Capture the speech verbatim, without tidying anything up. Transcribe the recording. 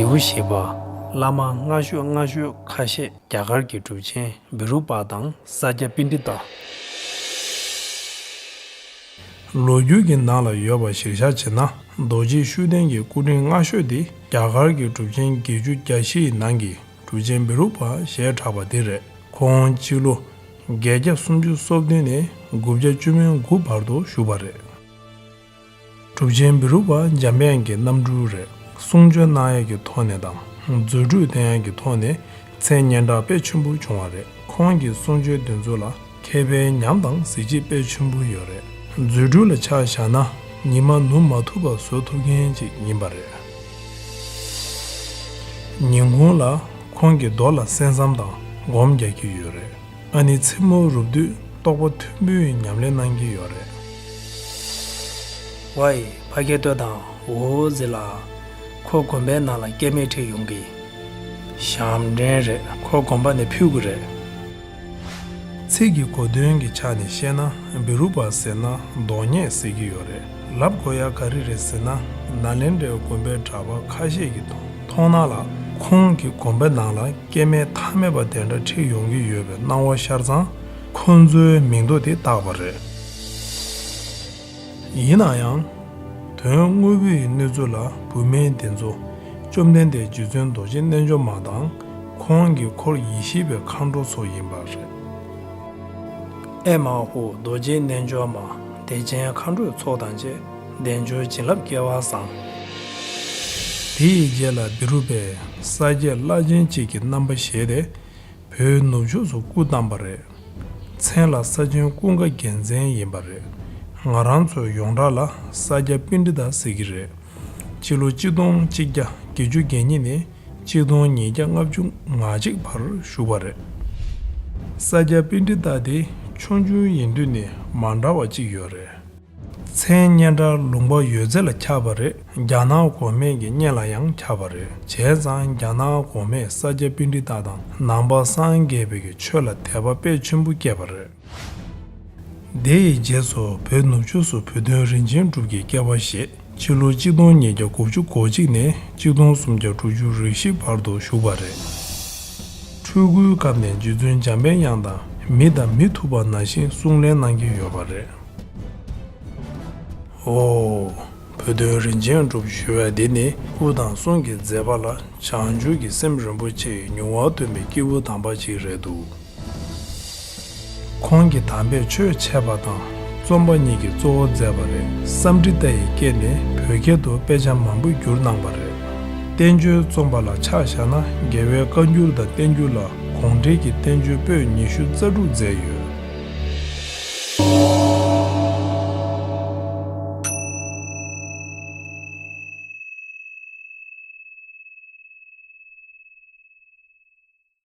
དགུ་ཞེས་པ། བླ་མ་སྔ་ཤོས་སྔ་ཤོས་ཁ་ཤས། རྒྱ་གར་གྱི་གྲུབ་ཆེན་བི་རུ་པ་དང་ས་སྐྱ་པཎྜི་ཏ། ལོ་རྒྱུས་ཀྱི་ནང་ལ་ཡོད་པ་གཞིར་བཞག་བྱས་ན། རྡོ་རྗེ་ཤུགས་ལྡན་གྱི་སྐུ་ཕྲེང་སྔ་ཤོས་དེ་རྒྱ་གར་གྱི་གྲུབ་ཆེན་བརྒྱད་ཅུ་གྱ་བཞི་ཡི་ནང་གི་གྲུབ་ཆེན་བི་རུ་པ་ཞེས་གྲགས་པ་དེ་རེད། ཁོང་སྤྱི་ལོ་བརྒྱད་བརྒྱ་སུམ་ཅུ་སོ་བདུན་ནས་དགུ་བརྒྱ་བཅུ་མེད་དགུ་བར་དུ་བཞུགས་པ་རེད། གྲུབ་ཆེན་བི་རུ་པ་འཇམ་དབྱངས་ཀྱི་རྣམ་སྤྲུལ་རེད། གསུང་ཆོས་གནང་ཡག་གི་ཐོག་ནས་དང་། རྫུ་འཕྲུལ་སྟོན་ཡག་གི་ཐོག་ནས་མཚན་སྙན་གྲགས་དཔེ་ཆེན་པོ་བྱུང་བ་རེད། ཁོང་གི་གསུང་ཆོས་འདི་ཚོ་ལ་མཁས་པའི་ཉམས་དང་གཟི་བརྗིད་དཔེ་ཆེན་པོ་ཡོད་རེད། རྫུ་འཕྲུལ་ལ་ཆ་བཞག་ན། ཉི་མ་ནུབ་མ་ཐུབ་པ་བཟོ་ཐུབ་མཁན་ཅིག་ཡིན་པ་རེད། ཉིན་གུང་ལ་ཁོང་གི་རྡོ་ལ་གསན་བསམ་དང་སྒོམ་རྒྱག་གི་ཡོད་རེད། ཨ་ནི་མཚན་མོ་རུབ་དུས་རྟོགས་པ་མཐོན་པོའི་ཉམས་ལེན་གནང་གི་ཡོད་རེད། ཝའི། ཕ་གིར་ལྟོས་དང་། འོ་ཟེར་ལ། ཁོ་དགོན་པའི་ནང་ལ་སྐྱེ་དམན་ཁྲིད་ཡོང་གི། ཞབས་འདྲེན་རེད། ཁོ་དགོན་པ་ནས་ཕུད་དགོས་རེད། ཚིག་གི་གོ་དོན་གྱི་ཆ་ནས་བཤད་ན། བི་རུ་པ་ཟེར་ན་རྡོག་སྙེག་ཟེར་གྱི་ཡོད་རེད། ལབ་དགོས་ཡ་ག་རེ་རེད་ཟེར་ན། ནཱ་ལེནྡྲའི་དགོན་པའི་གྲྭ་པ་ཁ་ཤས་ཀྱི་མཐོང་སྣང་ལ། ཁོང་གི་དགོན་པའི་ནང་ལ་སྐྱེ་དམན་ཐ་མལ་པ་དེ་འདྲ་ཁྲིད་ཡོང་གི་ཡོད་པའི་སྣང་བ་ཤར་ཙང་། ཁོང་ཚོའི་མིང་ཐོ་དེ་བཏགས་པ་རེད། ཡིན་ན་ཡང་། དོན་དངོས་པོའི་གནས་ཚུལ་ལ་བུད་མེད་དེ་ཚོ་བཅོམ་ལྡན་འདས་རྗེ་བཙུན་རྡོ་རྗེ་རྣལ་འབྱོར་མ་དང་། ཁོང་གི་འཁོར་ཡེ་ཤེས་པའི་མཁའ་འགྲོ་ཚོ་ཡིན་པ་རེད། ཨེ་མ་ཧོ། རྡོ་རྗེ་རྣལ་འབྱོར་མ། བདེ་ཆེན་མཁའ་འགྲོའི་ཚོགས་དང་བཅས། བདེ་འབྱོར་བྱིན་རླབས་སྐྱེ་བ་བཟང་། དེ་ཡི་རྗེས་ལ་བི་རུ་པས་ས་སྐྱའི་བླ་ཆེན་གཅིག་གི་རྣམ་པ་བཞེས་ཏེ། བོད་ནུབ་ཕྱོགས་སུ་སྐུ་བལྟམས་པ་རེད། མཚན་ལ་ས་ཆེན་ཀུན་དགའ་རྒྱལ་མཚན་ཡིན་པ་རེད། ང་རང་ཚོའི་ཡོངས་གྲགས་ལ་ས་སྐྱ་པཎྜི་ཏ་ཟེར་གྱི་རེད། སྤྱི་ལོ་གཅིག་སྟོང་གཅིག་བརྒྱ་བརྒྱད་ཅུ་གྱ་གཉིས་ནས་གཅིག་སྟོང་ཉིས་བརྒྱ་ལྔ་བཅུ་ང་གཅིག་བར་བཞུགས་པ་རེད། ས་སྐྱ་པཎྜི་ཏ་དེ་ཆུང་ཆུང་ཡིན་དུས་ནས་མ་འདྲ་བ་གཅིག་ཡོད་རེད། མཚན་སྙན་གྲགས་ལུང་པ་ཡོད་ཚད་ལ་ཁྱབ་པ་རེད། རྒྱ་ནག་གོང་མའི་གི་སྙན་ལ་ཡང་ཁྱབ་པ་རེད། བྱས་ཙང་རྒྱ་ནག་གོང་མས་ས་སྐྱ་པཎྜི་ཏ་དང་ནང་པ་སངས་རྒྱས་པའི་གི་ཆོས་ལ་དད་པ་དཔེ་ཆེན་པོ་སྐྱེས་པ་རེད། དེ་ཡི་རྗེས་སུ་བོད་ནུབ་ཕྱོགས་སུ་བུ་སྟོན་རིན་ཆེན་གྲུབ་ཀྱི་སྐྱེ་བ་བཞེས། ཕྱི་ལོ་གཅིག་སྟོང་ཉིས་བརྒྱ་དགུ་བཅུ་གོ་གཅིག་ནས་གཅིག་སྟོང་སུམ་བརྒྱ་དྲུག་ཅུ་རེ་བཞི་བར་དུ་བཞུགས་པ་རེད། སྤྲུལ་སྐུའི་སྐབས་ནས་རྗེ་བཙུན་འཇམ་དཔལ་དབྱངས་དང་མི་དང་མི་ཐུག་པ་ནང་བཞིན་གསུང་གླེང་གནང་གི་ཡོད་པ་རེད། ཨོ། བུ་སྟོན་རིན་ཆེན་གྲུབ་ཞུ་བ་འདི་ནི་སྐུ་དང་གསུང་གི་མཛད་པ་ལ་བྱང་ཆུབ་ཀྱི་སེམས་རིན་པོ་ཆེའི་མྱུར་བ་སྟོན་པའི་སྐྱེས་བུ་དམ་པ་ཅིག་རེད་འདུག། ཁོང་གིས་དམ་པའི་ཆོས་འཆད་པ་དང་རྩོམ་པ་གཉིས་ཀྱི་གཙོ་བོ་མཛད་པ་རེད། སཾ་སྐྲྀ་ཏ་ཡི་སྐད་ནས་བོད་སྐད་དུ་དཔེ་ཆ་མང་པོ་བསྒྱུར་གནང་བ་རེད། བསྟན་བཅོས་རྩོམ་པ་ལ་ཆ་བཞག་ན་རྒྱལ་བའི་བཀའ་འགྱུར་དང་བསྟན་འགྱུར་ལ་དགོངས་འགྲེལ་གྱི་བསྟན་བཅོས་པོད་ཉི་ཤུ་རྩ་དྲུག་མཛད་ཡོད།